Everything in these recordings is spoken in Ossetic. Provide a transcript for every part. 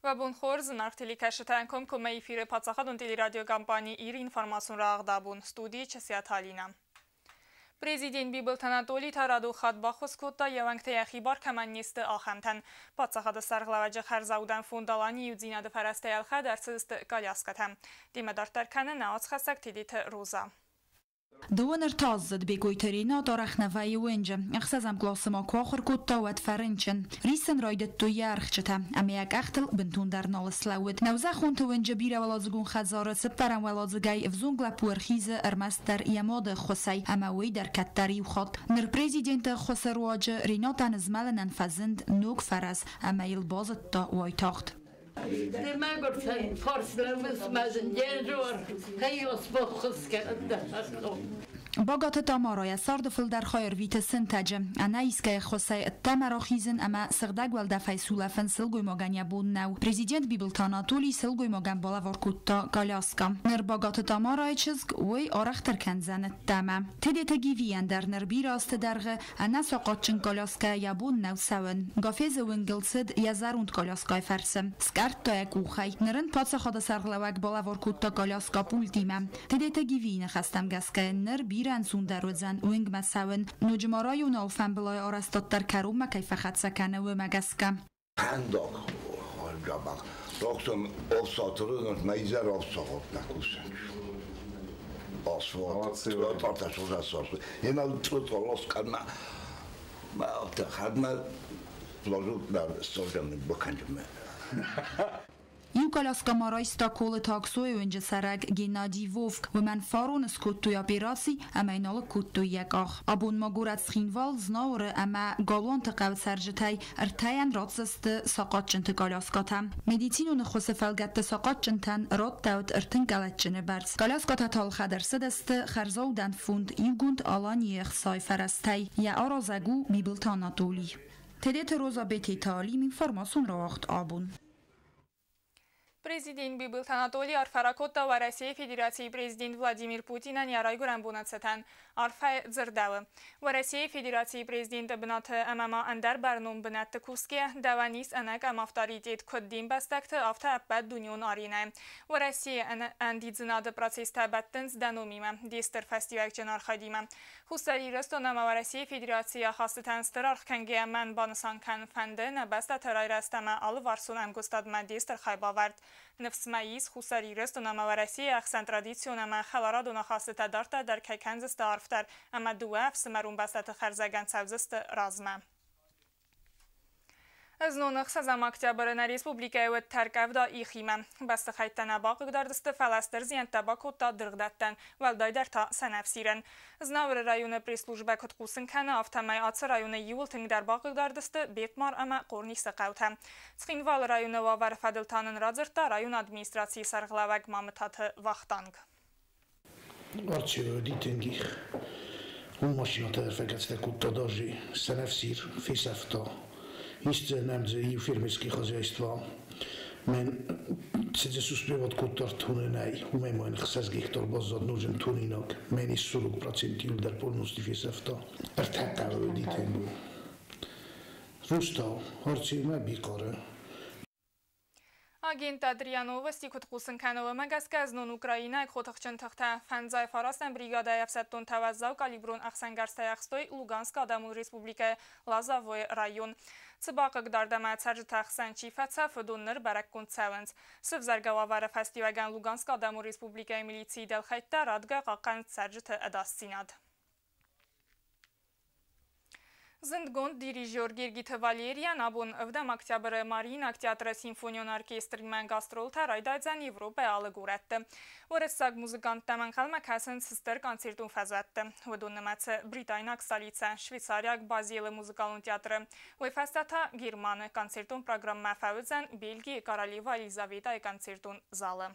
Уӕ бон хорз, зынаргъ телекӕсджытӕ, комкоммӕ эфиры паддзахадон телерадиокомпани «Ир» информацион рауагъд абон, студийы Чысиаты Алинӕ. Президент Бибылты Анатолий та радон хатт баххуыс кодта, йӕ уӕнгтӕ йӕхи бар кӕмӕн не сты, ахӕмтӕн. Паддзахады сӕргълӕууӕджы хӕрзаудӕн фонд «Алани» иудзинады фӕрӕзтӕй ӕлхӕд ӕрцыдысты коляскӕтӕ. Демӕ дарддӕр кӕны нӕ уацхӕссӕг Тедеты Роза. Дыууын ӕртӕаздзыд Бекъойты Ренат арӕх нӕ вӕййы уынджы. Ӕхсӕзӕм къласы ма куы ахуыр кодта, уӕд фӕрынчын. Риссын райдыдтой йӕ ӕрхджытӕ, ӕмӕ йӕ къӕхтыл бынтондӕр нал слӕууыд. Нӕузӕххонты уынджы бирӕуӕладзыгон хӕдзары цыппӕрӕм уӕладзыгӕй ӕвзонг лӕппу ӕрхизы ӕрмӕстдӕр йӕ мады ӕххуысӕй, ӕмӕ уый дӕр кӕддӕр иу хатт. Ныр президенты ӕххуысы руаджы Ренатӕн змӕлынӕн фӕзынд ног фӕрӕз, ӕмӕ йыл базыдта уайтагъд. Мӕгуыртӕн фарслӕвыс мӕ зындер хӕйос баххуыс кӕнын. Багаты Тамара йӕ царды фылдӕр хай ӕрвиты сынтӕджы. Ӕнӕ искӕй ӕххуысӕй ӕддӕмӕ рахизын ӕмӕ сыгъдӕг уӕлдӕфӕй сулӕфын сылгоймагӕн йӕ бон нӕу. Президент Бибылты Анатолий сылгоймагӕн балӕвар кодта коляскӕ. Ныр Багаты Тамарайы чызг уый арӕхдӕр кӕндзӕн ӕддӕмӕ. Тедеты Гивийӕн дӕр ныр бирӕ азты дӕргъы ӕнӕ сахъатджын коляскӕ йӕ бон нӕу цӕуын. Гафезы уынгыл цыд йӕ зӕронд коляскӕйы фӕрцы. Скъӕрдта йӕ къухӕй. Ныр ын паддзахады сӕргълӕууӕг балӕвар кодта коляскӕ пультимӕ. Тедеты Гивийы ныхӕстӕм гӕсгӕ ныр бирӕ ӕнцондӕр уыдзӕн уынгмӕ цӕуын. Ноджы ма районы алфӕмбылай арӕзтад дӕр кӕронмӕ кӕй фӕхӕццӕ кӕны, уымӕ гӕсгӕ. Фӕндаг хорзӕбӕх. Рохсон ӕфсатыры мӕ изӕр ӕфсахотна кусӕн. Асфальт, tartás Én a хадмӕ вложил на сожженный баканджы. Иу коляскӕ ма райста Колыты Аксойы уынджы цӕрӕг Геннадий Вовк. Уымӕн фарон скодтой операци ӕмӕ йын алыг кодтой йӕ къах. Абон ма горӕт Цхинвал, Знауыры ӕмӕ Галуанты хъӕуы цӕрджытӕй ӕртӕйӕн ратдзысты сахъатджынты коляскӕтӕ. Медицинон ӕххуысы фӕлгӕтты сахъатджынтӕн радтӕуыд 30 къӕлӕтджыны бӕрц. Коляскӕтӕ та ӕлхӕд ӕрцыдысты хӕрзаудӕн фонд «Иугонд Аланийы» ӕхцайы фӕрӕзтӕй. Йӕ аразӕг у Бибылты Анатолий. Тедеты Роза, Бететы Алим, информацион рауагъд «Абон». Президент Бибылты Анатолий арфӕ ракодта Уӕрӕсейы Федерацийы президент Владимир Путинӕн йӕ райгуырӕн боны цытӕн. Арфӕ дзырдӕуы. Уӕрӕсейы Федерацийы президенты бынаты ӕмӕ ма ӕндӕр бӕрнон бынӕтты кусгӕйӕ, дӕуӕн ис ӕнӕкъӕм авторитет куыд де мбӕстӕгты, афтӕ ӕппӕт дунеон аренӕйы. Уӕрӕсейы ӕндидзынады процесстӕ бӕттынц дӕ номимӕ, де стыр фӕстиуӕгджын архайдимӕ. Хуссар Ирыстон ӕмӕ Уӕрӕсейы Федерацийы ахастытӕн стыр аргъ кӕнгӕйӕ мӕн банысан кӕнын фӕнды нӕ бӕстӕты райрӕзт ӕмӕ алыварсон ӕмгуыстадмӕ де стыр хайбавӕрд. Ныфс мӕ ис, Хуссар Ирыстон ӕмӕ Уӕрӕсейы ӕхсӕн традицион ӕмӕ хӕларадон ахастытӕ дарддӕр дӕр кӕй кӕндзысты арфдӕр ӕмӕ дыууӕ ӕфсымӕрон бӕстӕты хӕрзӕгӕн цӕудзысты размӕ. Знон 6 октябры нӕ республикӕйы уыд тӕрккъӕвда ихимӕ. Бӕстыхӕйттӕ нӕ бахъыгдард сты, фӕлӕ стыр зиӕнттӕ бакодта дыргъдӕттӕн, уӕлдайдӕр та сӕнӕфсирӕн. Знауыры районы пресс-службӕ куыд хъусын кӕны, афтӕмӕй ацы районы иууыл тынгдӕр бахъыгдард сты Бехъмар ӕмӕ Хъорнисы хъӕутӕ. Цхинвалы районы уавӕры фӕдыл та нын радзырдта районы администрацийы сӕргълӕууӕг Мамытаты Вахтанг. Арчевы дитенгих уым машинӕтӕ ӕрфӕгӕцтӕ кодта даже сӕнӕфсир фесӕфта. Исты нӕм дзы иу фермерский хозяйство. Мӕн цыдзы успевать кодта тонынӕй, уымӕй ма 6 гектар баззад ноджы тонинаг. Мӕн ис 40% иуылдӕр полностью фесӕфта. Ӕртӕ хъӕуы дитенгу. Рустау, Арчевмӕ Бихъары. Агентад РИА Новости куыд хъусын кӕны, уымӕ гӕсгӕ знон Украинайы хотыхджын тыхтӕ 59-ӕм бригадӕйы ӕфсӕддонтӕ уӕззау калиброн ӕхсӕнгӕрзтӕй ӕхстой Луганскы адӕмон республикӕйы Лозовойы район. Цы бахъыгдард ӕмӕ цӕрджыты ӕхсӕн чи фӕцӕф, уыдон ныр бӕрӕггонд цӕуынц. Сывзӕргӕ уавӕры фӕстиуӕгӕн Луганскы адӕмон республикӕйы милицийы дӕлхӕйттӕ радгай хъахъхъӕнынц цӕрджыты ӕдасдзинад. Зындгонд дирижер Гергиты Валерийӕн абон 7 октябры Мариинаг театры симфонион оркестримӕ гастролтӕ райдайдзӕн Европӕйы алы горӕтты. Уырыссаг музыканттӕм ӕнхъӕлмӕ кӕсынц стыр концертон фӕзуӕтты. Уыдон нымӕцы бритайнаг столицӕ, швейцариаг Базелы музыкалон театры. Уый фӕстӕ та Германы концертон программӕ фӕуыдзӕн Бельгийы королева Елизаветайы концертон залы.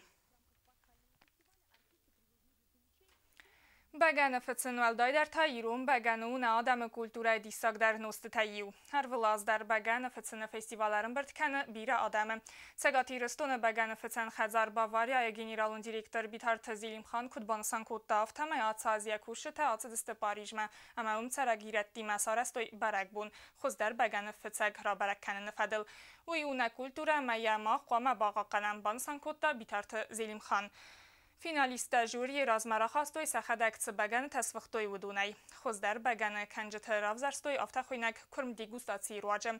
Бӕгӕны фыцын, уӕлдайдӕр та ирон бӕгӕны, у нӕ адӕмы культурӕйы диссагдӕр нозтытӕй иу. Ӕрвылаз дӕр бӕгӕны фыцыны фестивал ӕрӕмбырд кӕны бирӕ адӕмы. Цӕгат Ирыстоны бӕгӕныфыцӕн хӕдзар «Бавария»-йы генералон директор Битарты Зелимхан куыд банысан кодта, афтӕмӕй ацы аз йӕ кусджытӕ ацыдысты Парижмӕ ӕмӕ уым цӕрӕг ирӕттимӕ сарӕзтой бӕрӕгбон хуыздӕр бӕгӕныфыцӕг рабӕрӕг кӕныны фӕдыл. Уый у нӕ культурӕ ӕмӕ йӕ мах хъуамӕ бахъахъхъӕнӕм, банысан кодта Битарты Зелимхан. Финалисттӕ жюрийы размӕ рахастой, сӕхӕдӕг цы бӕгӕнытӕ сфыхтой, уыдонӕй. Хуыздӕр бӕгӕны кӕнджыты равзӕрстой афтӕхуыйнӕг куырм дегустацийы руаджы.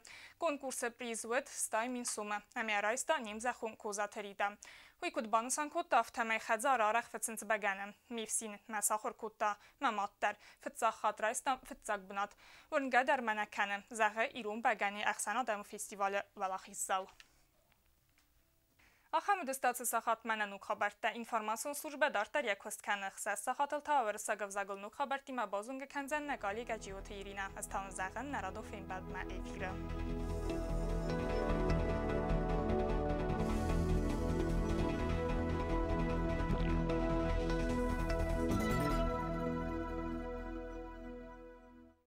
Конкурсы приз уыд 80 000 сомы ӕмӕ райста не мзӕххон Козаты Рита. Уый куыд банысан кодта, афтӕмӕй хӕдзары арӕх фыцынц бӕгӕны. Ме фсин мӕ сахуыр кодта, мӕ мад дӕр. Фыццаг хатт райстам фыццаг бынат. Уырнгӕ дӕр мӕ нӕ кӕны, зӕгъы ирон бӕгӕныйы ӕхсӕнадӕмон фестивалы уӕлахиздзау. Ахӕм уыдысты ацы сахатмӕ нӕ ног хабӕрттӕ. Информацион службӕ дарддӕр йӕ куыст кӕны. 6 сахатыл та уырыссаг ӕвзагыл ног хабӕрттимӕ базонгӕ кӕндзӕн нӕ коллегӕ Джиоты Иринӕ. Ӕз та уын зӕгъын, нӕ радон фембӕлдмӕ эфиры.